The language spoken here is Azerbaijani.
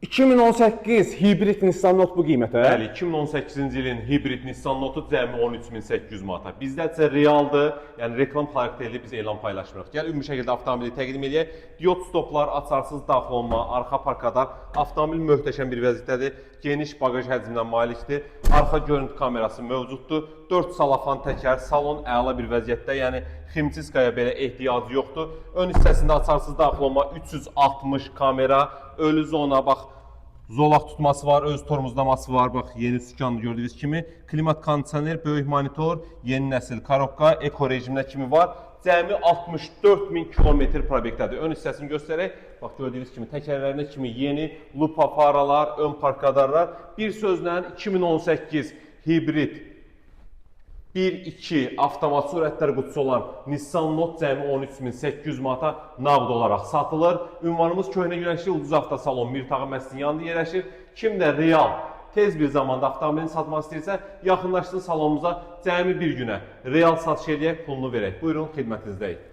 2018 hibrid Nissan Note bu qiymətə? Bəli, 2018-ci ilin hibrid Nissan Note cəmi 13.800 manata. Bizdə isə realdır, yəni reklam xarakterli biz elan paylaşmırıq. Gəl ümumi şəkildə avtomobili təqdim eləyək. Diod stoplar, açarsız daxil olma, arxa parkadar. Avtomobil möhtəşəm bir vəziyyətdədir. Geniş baqaj həcminə malikdir. Arxa görüntü kamerası mövcuddur. 4 salafan təkər, salon əla bir vəziyyətdə, yəni ximçiskaya belə ehtiyacı yoxdur. Ön hissəsində açarsız daxil olma 360 kamera, ölü zona bax. Zolaq tutması var, öz tormozlaması var. Bax, yeni sükanlı gördüyünüz kimi. Klimat kondisioner, böyük monitor, yeni nəsil karobka, eko rejimdə kimi var. Cəmi 64 min kilometr probeqdədir. Ön hissəsini göstərək. Bax, gördüyünüz kimi təkərlərinə kimi yeni lupa faralar, ön park radarlar. Bir sözlə 2018 hibrid 1-2 avtomat sürətlər qutusu olan Nissan Note cəmi 13.800 manata nağd olaraq satılır. Ünvanımız Köhnə Günəşli Ulduz Avtosalon Mirtağı məscidinin yanında yerləşir. Kim də real tez bir zamanda avtomobilini satmaq istəyirsə, yaxınlaşsın salonumuza, cəmi bir günə real satış eləyək, pulunu verək. Buyurun, xidmətinizdəyik.